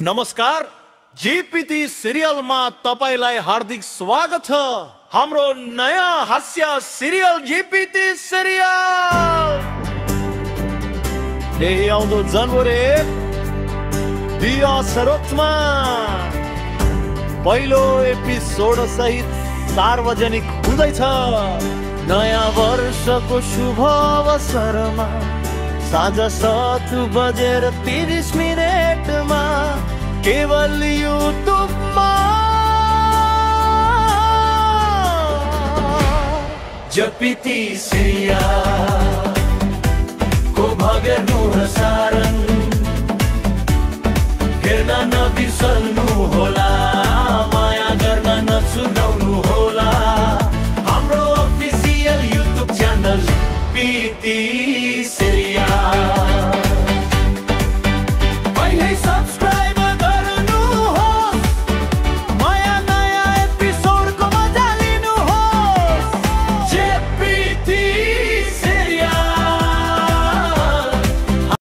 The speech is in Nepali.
नमस्कार, जीपीटी सिरियलमा तपाईलाई हार्दिक स्वागत छ। हाम्रो नयाँ हास्य सिरियल जीपीटी सिरियल यही आउँदो जनवरी 1 दिया सरोजमा पहिलो एपिसोड सहित सार्वजनिक हुँदैछ। नयाँ वर्षको शुभ अवसरमा साँझ 7 बजेर 30 मिनेटमा केवल युट्युबमा जीपीटी सिरियल को भव्य अनुसरण हेर्न नबिर्सनु होला, माया गर्न नछुटाउनु होला। हाम्रो official YouTube channel GPT serial.